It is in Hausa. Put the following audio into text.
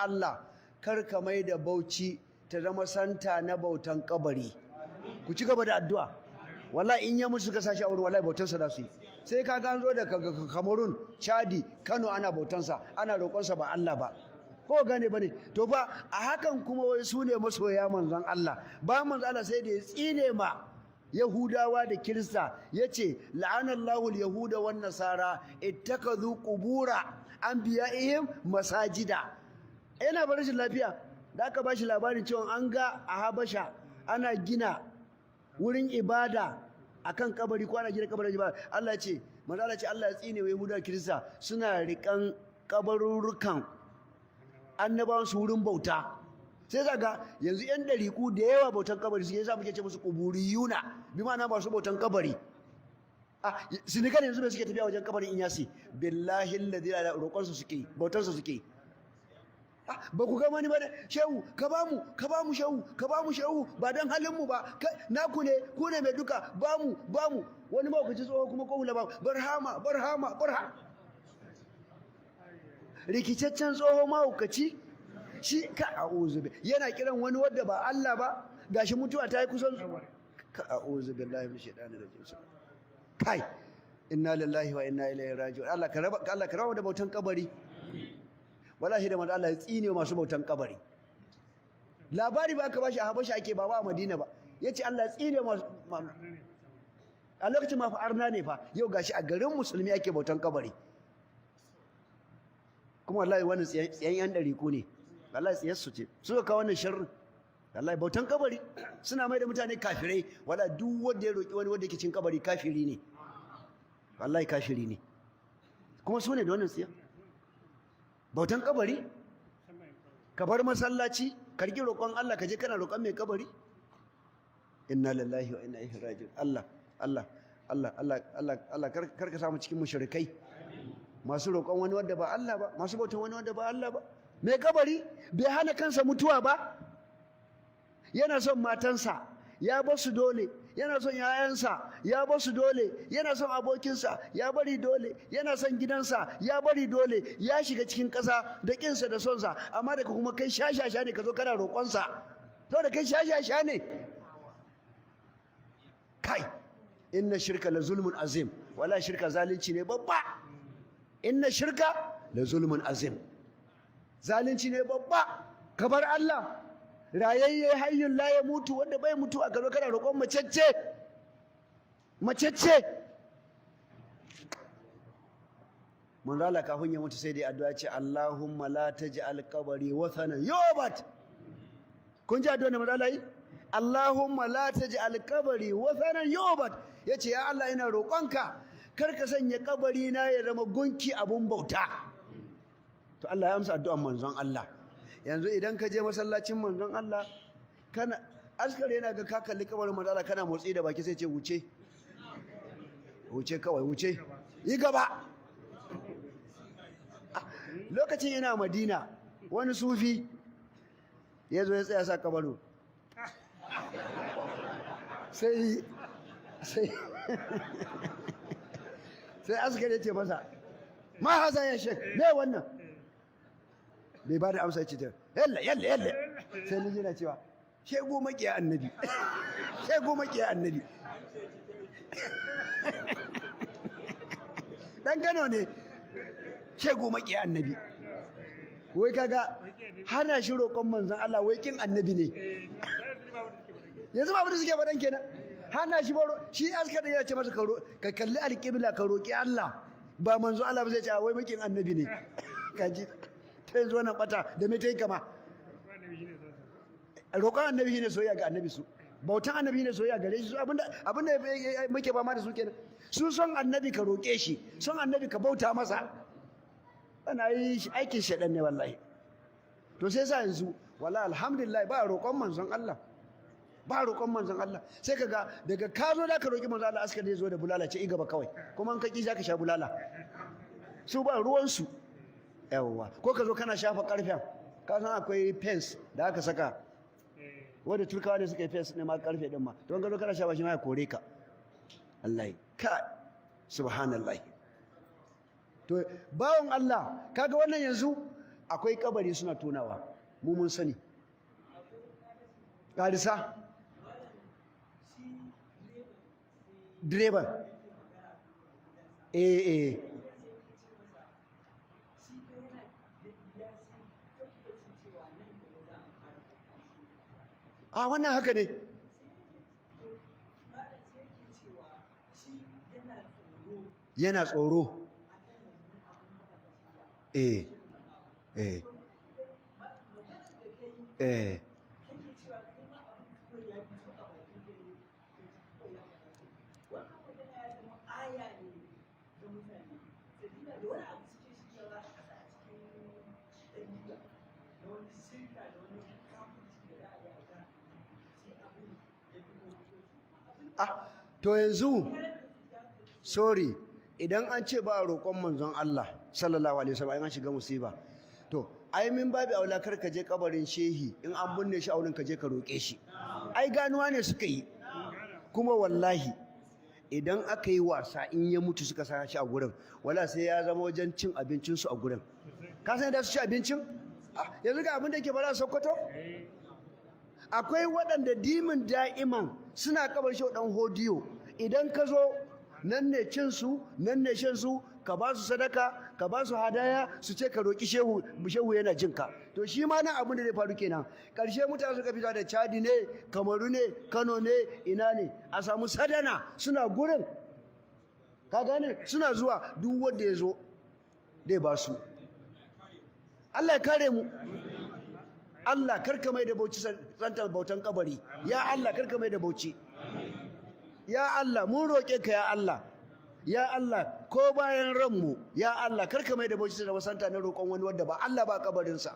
Allah, kar ka mai da Bauchi ta zama santa na bautan kabari. Ku ci gaba da addu'a. Wallahi in ya musu suka sashi a wurin, wallahi bautansa za su yi. Sai ka ga an zo daga Cameroon, Chadi, Kano, ana bautansa, ana roƙonsa ba Allah ba. Ko gane bane? To fa a hakan kuma wai su ne masoya manzon Allah. Ba manzon Allah sai da ya tsine ma Yahudawa da Kirista, yace la'anallahu al-yahuda wan nasara ittakazu qubura anbiya'ihim masajida. Yana bar rashin lafiya da aka bashi labarin cewa an ga a Habasha ana gina wurin ibada akan kabari, ko ana gina kabarin ibada. Allah ce, manzo Allah ce, Allah ya tsine wa Yahuda, Kirista, suna rikan kabarurrukan annabawan su wurin bauta. Sai zaga yanzu yan dariku da yawa bautan kabari suke, yasa muke ce musu kuburiyuna, bi ma'ana masu bautan kabari. Ah, Senegal yanzu bai suke tafiya wajen kabarin Inyasi? Billahi alladhi la roƙon su suke, bautan su suke. Ba ku ga wani ba ne? Shehu, ka ba mu, ka ba mu, shehu, ka ba mu, shehu, ba dan halin mu ba, naku ne, ku ne mai duka, ba mu, ba mu. Wani ma ku ci tsoho kuma ko hula ba. Barhama, barhama, barha, rikicaccen tsoho mahaukaci shi ka a'udhu bi yana kiran wani wanda ba Allah ba. Gashi mutuwa ta yi kusan. Ka a'udhu billahi min shaitanir rajim. Kai, inna lillahi wa inna ilaihi raji'un. Allah ka raba, Allah ka raba da bautan kabari. Wallahi da manzo Allah ya tsine masu bautan kabari. Labari ba aka bashi, a Habasha ake, ba a Madina ba. Yace Allah ya tsine masu a lokacin ma fa arna ne fa. Yau gashi a garin musulmi ake bautan kabari. Kuma wallahi wannan tsiyan yan ɗariku ne. Wallahi tsiyar su ce suka kawo wannan sharrin. Wallahi bautan kabari suna mai da mutane kafirai. Wallahi duk wanda ya roki wani wanda yake cin kabari, kafiri ne, wallahi kafiri ne. Kuma su ne da wannan tsiya bautan kabari. Ka bar masallaci, ka riƙi roƙon Allah, ka je kana roƙon mai kabari. Inna lillahi wa inna ilaihi raji'un. Allah, Allah, Allah, Allah, Allah, Allah, kar ka samu cikin mushrikai masu roƙon wani wanda ba Allah ba, masu bautan wani wanda ba Allah ba. Mai kabari bai hana kansa mutuwa ba. Yana son matansa, ya ba su dole. Yana son yayansa, ya ba su dole. Yana son abokinsa, ya bari dole. Yana son gidansa, ya bari dole. Ya shiga cikin ƙasa da ƙinsa da sonsa. Amma daga kuma kai shashasha ne, ka zo kana roƙonsa. To da kai shashasha ne kai. Inna shirka la zulmun azim. Wala shirka zalunci ne babba. Inna shirka la zulmun azim, zalunci ne babba. Ka bar Allah rayayye, hayyun la ya mutu, wanda bai mutu, a gaba kana roƙon macecce, macecce. Manzo Allah kafin ya mutu sai dai addu'a ce, Allahumma la taj'al qabri wathanan yu'bad. Kun ji addu'a da manzo Allah yi? Allahumma la taj'al qabri wathanan yu'bad. Yace, ya Allah, ina roƙonka kar ka sanya kabari na ya zama gunki abun bauta. To Allah ya amsa addu'an manzon Allah. Yanzu idan ka je masallacin manzon Allah, kana askar yana ga ka kalli kabarin manzon Allah, kana motsi da baki, sai ce, wuce, wuce kawai, wuce, yi gaba. Lokacin ina Madina, wani sufi ya zo ya tsaya sa kabaru, sai askar ya ce masa, ma haza ya shek, me wannan? Bai ba da amsa, ya ce ta yalla, yalla, yalla. Sai ni jina cewa, shego makiya annabi, shego makiya annabi. Dan Kano ne, shego makiya annabi. Wai kaga hana shi roƙon manzon Allah, wai kin annabi ne. Yanzu ba abin da suke faɗan kenan. Hana shi baro shi askar ya ce masa, ka kalli alƙibla, ka roƙi Allah ba manzo Allah ba, zai ce wai makin annabi ne. Kaji ta yanzu wannan bata da me ta yi kama? Roƙon annabi shine soyayya ga annabi, su bautan annabi ne soyayya gare shi. Su abinda muke ba ma da su kenan. Su son annabi ka roƙe shi, son annabi ka bauta masa. Ana yi aikin shaɗan ne wallahi. To sai sa yanzu wallahi alhamdulillah ba roƙon manzon Allah, ba roƙon manzon Allah. Sai kaga daga ka zo da ka roƙi manzon Allah, askar zai zo da bulala, ce gaba kawai. Kuma in ka ki, zaka sha bulala. Su ba ruwan su. Yawwa, ko ka zo kana shafa karfen, ka san akwai fence da aka saka wanda Turkawa ne suka yi fence ne ma, karfe din ma. Don ka zo kana shafa shi ma, ya kore ka. Allah ka, subhanallah. To bawon Allah, kaga wannan yanzu Akwai kabari suna tonawa, mu mun sani. Karisa direban, eh eh, a wannan haka ne. Yana tsoro, eh eh eh. Ah, to yanzu, sorry, idan an ce ba a roƙon manzon Allah sallallahu alaihi wasallam an shiga musiba, to ai min babi aula kar ka je kabarin shehi in an binne shi a wurin, ka je ka roƙe shi. Ai ganuwa ne suka yi. Kuma wallahi idan aka yi wasa, in ya mutu suka sa shi a gurin, wala sai ya zama wajen cin abincinsu a gurin. Ka san da su ci abincin? Ah, yanzu ga abin da ke fara Sokoto, akwai waɗanda dimin da'iman suna kabar shi ɗan hodiyo. Idan ka zo nan ne cinsu, nan ne shansu, ka ba su sadaka, ka ba su hadaya, su ce ka roƙi shehu, shehu yana jin ka. To shi ma nan abin da zai faru kenan. Ƙarshe mutane suka fita da Chadi ne, Kamaru ne, Kano ne, ina ne, a samu sadana suna gurin, ka gane, suna zuwa, duk wanda ya zo dai ba su. Allah ya kare mu. Allah karka mai da Bauchi santar bautan kabari. Ya Allah, karka mai da Bauchi. Ya Allah, mun roƙe ka, ya Allah. Ya Allah, ko bayan ranmu, ya Allah, karka mai da Bauchi da santa na roƙon wani wanda ba Allah ba kabarinsa.